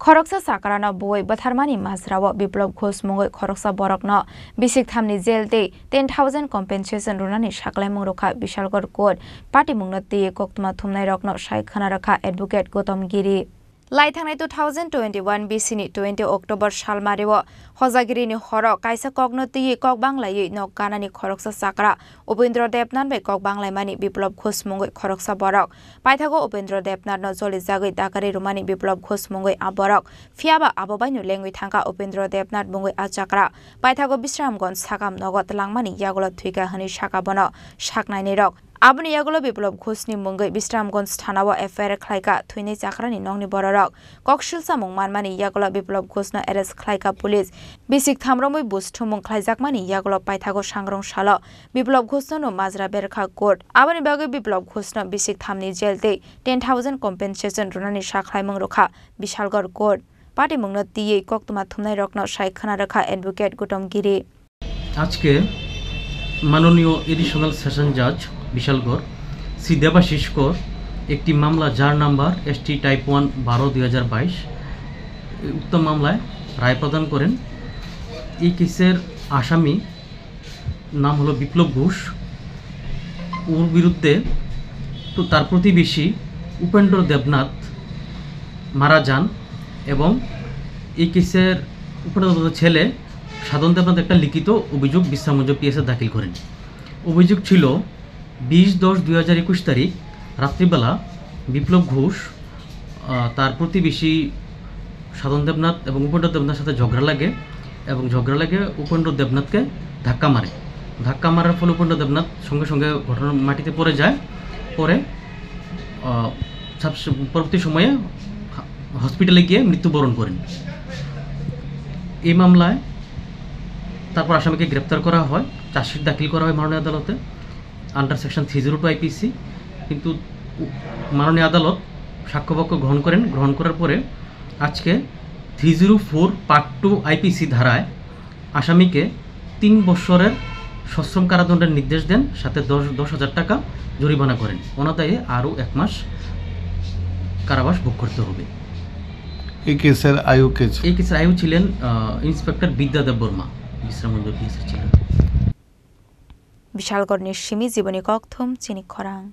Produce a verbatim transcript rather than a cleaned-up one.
Khoroksa chakrano buwi bwtharmani majrao Biplop Ghosh mungwi khoroksa borokno bisik thamni jail tei ten thousand compensation rwnani saklaimung rwkha Bishalgarh Court. Patimungno twiwi koktwma thumnairokno sai khwna rwkha Advocate Gautam Giri. Lai thangnai two thousand twenty-one B C ni twenty October salmario Hojagirini horo kaisa kokno twiwi kok banglaiwi nok ganani khoroksa chakra Upendra Debnath bai kok banglaimani Biplop Ghosh mungwi khoroksa borok. Paithago Upendra Debnathno jolijagwi dakari rwmani Biplop Ghosh mungwi a borok. Phiyaba abo baino lengwi thangkha Upendra Debnath mungwi a chakra. Paithago Bisramganj sakam nogo twlangmani yagulo thwikha hwnwi sakha bono saknainirok. Aboni yagulo Biplop Ghoshni mungwi Bisramganj thanao F I R khlaikha thwinai chakrani nokni bororok. Kok silsamung manmani yagulo Biplop Ghoshno arrest khlaikha police. Bisik thamromwi buj thumung khlaijakmani yagulo paithago sangrong salo Biplop Ghoshno no majra berkha court. Aboni bagwi Biplop Ghoshno bisik thamni jail tei ten thousand compensation rwnani sakhlaimung rwkha Bishalgarh Court. Patimungno twiwi koktwma thumnairokno sai khwna rwkha Advocate Gautam Giri. আজকে মাননীয় additional session জাজ বিশালগড় শ্রী দেবাশিস কর একটি মামলা, যার number ST type one বারো দুই হাজার বাইশ, উক্ত মামলায় রায় প্রদান করেন। এই কেসের আসামি নাম হলো বিপ্লব ঘোষ। ওর বিরুদ্ধে তো তার প্রতিবেশী উপেন্দ্র দেবনাথ মারা যান এবং এই কেসের উপেন্দ্র দেবনাথের ছেলে সাধন দেবনাথ একটা লিখিত অভিযোগ বিশ্রামগঞ্জ পিএসএ দাখিল করেন। অভিযোগ ছিল বিশ দশ দুই হাজার একুশ তারিখ রাত্রিবেলা বিপ্লব ঘোষ, আহ, তার প্রতিবেশী সাধন দেবনাথ এবং উপেন্দ্র দেবনাথের সাথে ঝগড়া লাগে এবং ঝগড়া লাগে উপেন্দ্র দেবনাথকে ধাক্কা মারে। ধাক্কা মারার ফলে উপেন্দ্র দেবনাথ সঙ্গে সঙ্গে ঘটনা মাটিতে পড়ে যায়। পরে, আহ, সাবস-, পরবর্তী সময়ে হা-, হসপিটালে গিয়ে মৃত্যুবরণ করেন। এই মামলায় তারপর আসামিকে গ্রেপ্তার করা হয়, চার্জশিট দাখিল করা হয় মাননীয় আদালতে under section three zero two IPC. কিন্তু উ-, মাননীয় আদালত সাক্ষ্যবাক্য গ্রহণ করেন। গ্রহণ করার পরে আজকে three zero four part two IPC ধারায় আসামিকে তিন বছরের সশ্রম কারাদণ্ডের নির্দেশ দেন, সাথে দশ, দশ হাজার টাকা জরিমানা করেন। অনাদায়ে আরও এক মাস কারাবাস ভোগ করতে হবে। এই কেসের আয়ু কে ছিল? এই কেসের আয়ু ছিলেন, আহ, ইন্সপেক্টর বিদ্যা দেববর্মা, বিশ্রামগঞ্জ পিএসএ ছিলেন। Bishalgarhni simi jiboni kokthum chini khorang.